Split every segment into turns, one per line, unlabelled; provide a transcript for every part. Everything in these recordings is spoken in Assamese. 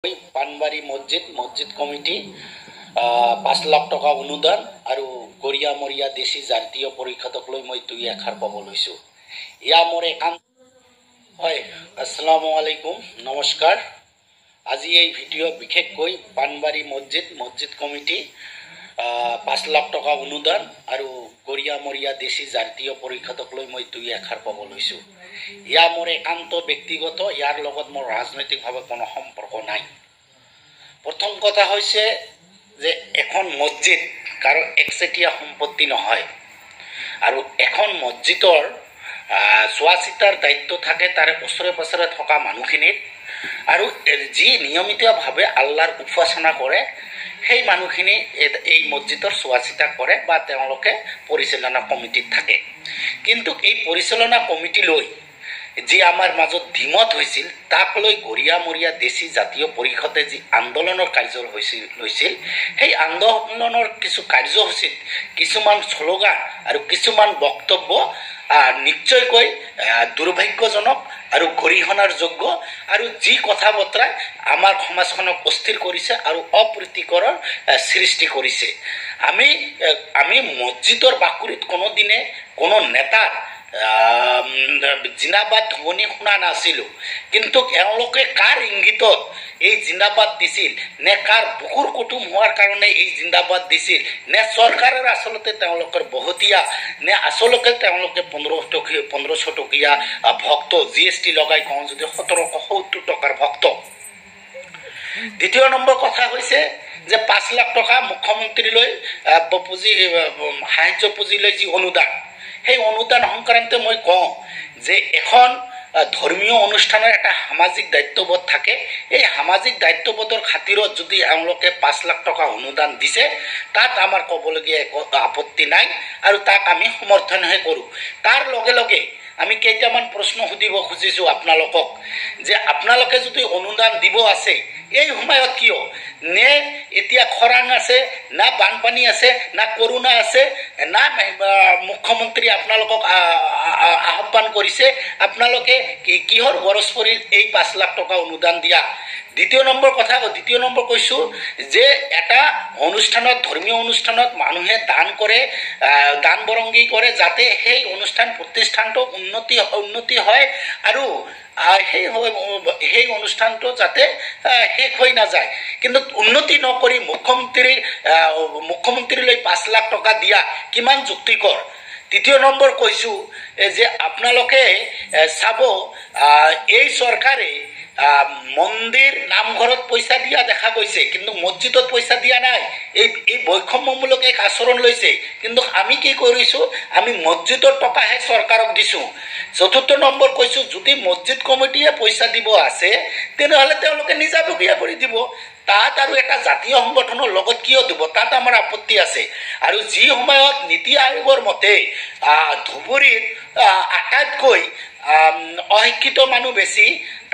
পাণবাৰী মছজিদ মছজিদ কমিটি 5 লাখ টকা অনুদান আৰু গৰীয়া মৰীয়া দেশী জাতীয় পৰিষদক লৈ মই দুই এষাৰ ক'ব লৈছোঁ। ইয়া মোৰ একান্ত হয়। আসসালামু আলাইকুম, নমস্কাৰ। আজি এই ভিডিঅ' বিশেষকৈ পাণবাৰী মছজিদ মছজিদ কমিটি 5 লাখ টকা অনুদান আৰু গৰীয়া মৰীয়া দেশী জাতীয় পৰিষদক লৈ মই দুই এষাৰ ক'ব লৈছোঁ। ইয়া মোৰ একান্ত ব্যক্তিগত, ইয়াৰ লগত মোৰ ৰাজনৈতিকভাৱে কোনো সম্পৰ্ক নাই। প্ৰথম কথা হৈছে যে এখন মছজিদ কাৰো একচেটীয়া সম্পত্তি নহয় আৰু এখন মছজিদৰ চোৱা চিতাৰ দায়িত্ব থাকে তাৰে ওচৰে পাঁজৰে থকা মানুহখিনিৰ আৰু যি নিয়মিতভাৱে আল্লাহৰ উপাসনা কৰে, সেই মানুহখিনি এই মছজিদৰ চোৱা চিতা কৰে বা তেওঁলোকে পৰিচালনা কমিটিত থাকে। কিন্তু এই পৰিচালনা কমিটিলৈ যি আমাৰ মাজত দ্বিমত হৈছিল, তাক লৈ গৰীয়া মৰীয়া দেশী জাতীয় পৰিষদে যি আন্দোলনৰ কাৰ্য লৈছিল, সেই আন্দোলনৰ কিছু কাৰ্যসূচীত কিছুমান শ্লোগান আৰু কিছুমান বক্তব্য নিশ্চয়কৈ দুৰ্ভাগ্যজনক আৰু গৰিহণাৰ যোগ্য আৰু যি কথা বতৰাই আমাৰ সমাজখনক অস্থিৰ কৰিছে আৰু অপ্ৰীতিকৰৰ সৃষ্টি কৰিছে। আমি মছজিদৰ বাকৰিত কোনোদিনে কোনো নেতাৰ জিন্দাবাদ ধ্বনি শুনা নাছিলোঁ। কিন্তু এওঁলোকে কাৰ ইংগিতত এই জিন্দাবাদ দিছিল, নে কাৰ বুকুৰ কুটুম হোৱাৰ কাৰণে এই জিন্দাবাদ দিছিল, নে চৰকাৰৰ আচলতে তেওঁলোকৰ বহতীয়া, নে আচলতে তেওঁলোকে 15 টকীয়া, 1500 টকীয়া ভক্ত, জিএছটি লগাই কওঁ যদি 1770 টকাৰ ভক্ত। দ্বিতীয় নম্বৰ কথা হৈছে যে 5 লাখ টকা মুখ্যমন্ত্ৰীলৈ পুঁজি, সাহায্য পুঁজিলৈ যি অনুদান, সেই অনুদান সংক্ৰান্তে মই কওঁ যে এখন ধৰ্মীয় অনুষ্ঠানৰ এটা সামাজিক দায়িত্ববোধ থাকে। এই সামাজিক দায়িত্ববোধৰ খাতিৰত যদি এওঁলোকে 5 লাখ টকা অনুদান দিছে, তাত আমাৰ ক'বলগীয়া একো আপত্তি নাই আৰু তাক আমি সমৰ্থনহে কৰোঁ। তাৰ লগে লগে আমি কেইটামান প্ৰশ্ন সুধিব খুজিছোঁ আপোনালোকক যে আপোনালোকে যদি অনুদান দিব আছে, এই সময়ত কিয়? নে এতিয়া খৰাং আছে, না বানপানী আছে, না কৰোণা আছে, না মুখ্যমন্ত্ৰী আপোনালোকক আহ্বান কৰিছে? আপোনালোকে কিহৰ গৰজ পৰিল এই 5 লাখ টকা অনুদান দিয়া? দ্বিতীয় নম্বৰ কথা, দ্বিতীয় নম্বৰ কৈছোঁ যে এটা অনুষ্ঠানত, ধৰ্মীয় অনুষ্ঠানত মানুহে দান কৰে, দান বৰংগী কৰে, যাতে সেই অনুষ্ঠান প্ৰতিষ্ঠানটো উন্নতি হয় আৰু সেই অনুষ্ঠানটো যাতে শেষ হৈ নাযায়। কিন্তু উন্নতি নকৰি মুখ্যমন্ত্ৰীলৈ 5 লাখ টকা দিয়া কিমান যুক্তিকৰ? তৃতীয় নম্বৰ কৈছোঁ যে আপোনালোকে চাব, এই চৰকাৰে মন্দিৰ নামঘৰত পইচা দিয়া দেখা গৈছে, কিন্তু মছজিদত পইচা দিয়া নাই। এই বৈষম্যমূলক এক আচৰণ লৈছে। কিন্তু আমি কি কৰিছোঁ? আমি মছজিদৰ টকাহে চৰকাৰক দিছোঁ। চতুৰ্থ নম্বৰ কৈছোঁ, যদি মছজিদ কমিটিয়ে পইচা দিব আছে, তেনেহ'লে তেওঁলোকে নিজাববীয়া কৰি দিব। তাত আৰু এটা জাতীয় সংগঠনৰ লগত কিয় দিব? তাত আমাৰ আপত্তি আছে। আৰু যি সময়ত নীতি আয়োগৰ মতে ধুবুৰীত আটাইতকৈ অশিক্ষিত মানুহ বেছি,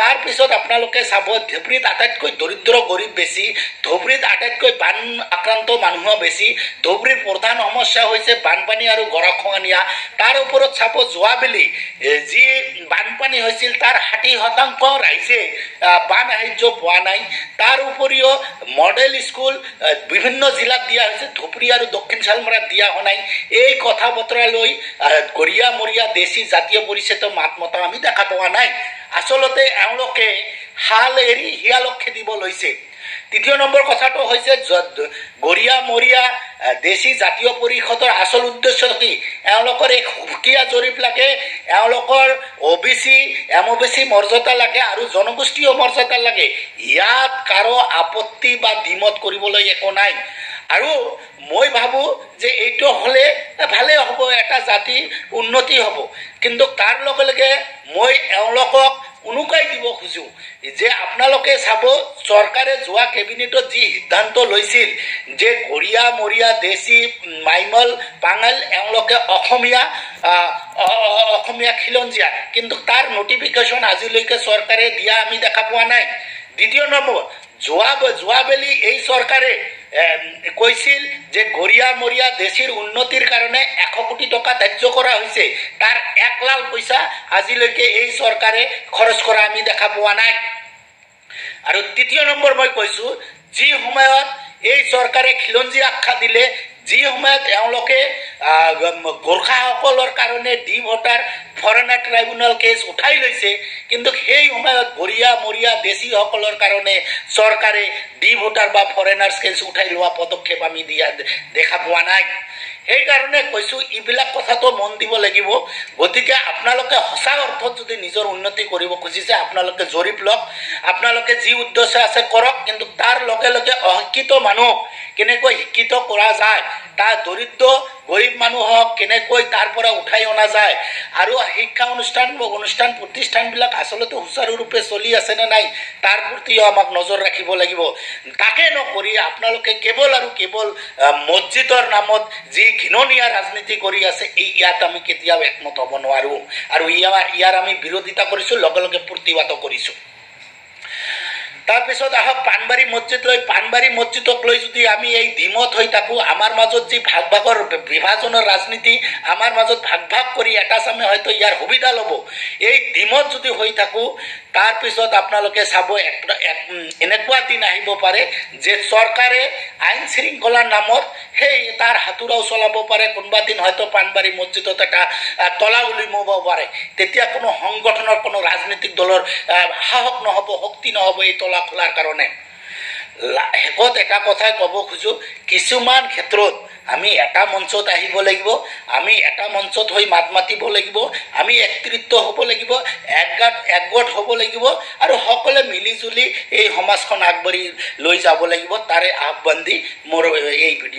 তাৰপিছত আপোনালোকে চাব ধুবুৰীত আটাইতকৈ দৰিদ্ৰ গৰীব বেছি, ধুবুৰীত আটাইতকৈ বান আক্ৰান্ত মানুহো বেছি, ধুবুৰীৰ প্ৰধান সমস্যা হৈছে বানপানী আৰু গৰাখহনীয়া। তাৰ ওপৰত চাব, যোৱাবেলি যি বানপানী হৈছিল, তাৰ 60% ৰাইজে বান সাহাৰ্য পোৱা নাই। তাৰ উপৰিও মডেল স্কুল বিভিন্ন জিলাত দিয়া হৈছে, ধুবুৰী আৰু দক্ষিণ শালমৰাত দিয়া হোৱা নাই। এই কথা বতৰা লৈ গৰীয়া মৰীয়া দেশী জাতীয় পৰিষদৰ মাত মতা আমি দেখা পোৱা নাই। আচলতে এওঁলোকে হাল এৰি শিয়ালক খেদিব লৈছে। তৃতীয় নম্বৰ কথাটো হৈছে গৰীয়া মৰীয়া দেশী জাতীয় পৰিষদৰ আচল উদ্দেশ্য কি? এওঁলোকৰ এক সুকীয়া জৰীপ লাগে, এওঁলোকৰ অ' বি চি, এম অ' বি চি মৰ্যাদা লাগে আৰু জনগোষ্ঠীয় মৰ্যাদা লাগে। ইয়াত কাৰো আপত্তি বা দ্বিমত কৰিবলৈ একো নাই আৰু মই ভাবোঁ যে এইটো হ'লে ভালেই হ'ব, এটা জাতি উন্নতি হ'ব। কিন্তু তাৰ লগে লগে মই এওঁলোকক উনুকাই দিব খোজোঁ যে আপোনালোকে চাব, চৰকাৰে যোৱা কেবিনেটত যি সিদ্ধান্ত লৈছিল যে গৰীয়া মৰীয়া দেশী মাইমল পাঙাল এওঁলোকে অসমীয়া খিলঞ্জীয়া, কিন্তু তাৰ নটিফিকেশ্যন আজিলৈকে চৰকাৰে দিয়া আমি দেখা পোৱা নাই। দ্বিতীয় নম্বৰ, যোৱাবেলি এই চৰকাৰে কৈছিল যে গৰীয়া মৰীয়া দেশীৰ উন্নতিৰ কাৰণে 100 কোটি টকা ধাৰ্য কৰা হৈছে। তাৰ এক লাল পইচা আজিলৈকে এই চৰকাৰে খৰচ কৰা আমি দেখা পোৱা নাই। আৰু তৃতীয় নম্বৰ মই কৈছোঁ, যি সময়ত এই চৰকাৰে খিলঞ্জীয়া আখ্যা দিলে, যি সময়ত এওঁলোকে গোৰ্খাসকলৰ কাৰণে D voter foreigner tribunal case উঠাই লৈছে, কিন্তু সেই সময়ত গৰীয়া মৰীয়া দেশীসকলৰ কাৰণে চৰকাৰে ডি ভোটাৰ বা ফৰেনাৰ্ছ কেছ উঠাই লোৱা পদক্ষেপ আমি দিয়া দেখা পোৱা নাই। সেইকাৰণে কৈছোঁ, এইবিলাক কথাটো মন দিব লাগিব। গতিকে আপোনালোকে সঁচা অৰ্থত যদি নিজৰ উন্নতি কৰিব খুজিছে, আপোনালোকে জৰীপ লওক, আপোনালোকে যি উদ্দেশ্য আছে কৰক, কিন্তু তাৰ লগে লগে অশিক্ষিত মানুহক কেনেকৈ শিক্ষিত কৰা যায়, তাৰ দৰিদ্ৰ গৰীব মানুহক কেনেকৈ তাৰ পৰা উঠাই অনা যায়, আৰু শিক্ষা অনুষ্ঠান প্ৰতিষ্ঠানবিলাক আচলতে সুচাৰুৰূপে চলি আছেনে নাই তাৰ প্ৰতিও আমাক নজৰ ৰাখিব লাগিব। তাকে নকৰি আপোনালোকে কেৱল আৰু কেৱল মছজিদৰ নামত যি ঘৃণনীয় ৰাজনীতি কৰি আছে, এই ইয়াত আমি কেতিয়াও একমত হ'ব নোৱাৰোঁ। আৰু ইয়াৰ আমি বিৰোধিতা কৰিছোঁ, লগে লগে প্ৰতিবাদো কৰিছোঁ। তাৰপিছত আহক পাণবাৰী মছজিদ লৈ। পাণবাৰী মছজিদক লৈ যদি আমি এই দ্বিমত হৈ থাকোঁ, আমাৰ মাজত যি ভাগ ভাগৰ বিভাজনৰ ৰাজনীতি, আমাৰ মাজত ভাগ ভাগ কৰি এটা চামে হয়তো ইয়াৰ সুবিধা ল'ব, এই দ্বিমত যদি হৈ থাকোঁ, তাৰপিছত আপোনালোকে চাব এনেকুৱা দিন আহিব পাৰে যে চৰকাৰে আইন শৃংখলাৰ নামত সেই তাৰ হাতোৰাও চলাব পাৰে। কোনোবা দিন হয়তো পাণবাৰী মছজিদত এটা তলা উলিমাব পাৰে। তেতিয়া কোনো সংগঠনৰ, কোনো ৰাজনৈতিক দলৰ সাহস নহ'ব, শক্তি নহ'ব এই তলা খোলাৰ কাৰণে। শেষত এটা কথাই ক'ব খোজোঁ, কিছুমান ক্ষেত্ৰত আমি এটা মঞ্চত আহিব লাগিব, আমি এটা মঞ্চত হৈ মাত মাতিব লাগিব, আমি একত্ৰিত হ'ব লাগিব, একগোট হ'ব লাগিব, আৰু সকলোৱে মিলিজুলি এই সমাজখন আগবাঢ়ি লৈ যাব লাগিব। তাৰে আহ্বান দি মোৰ এই ভিডিঅ'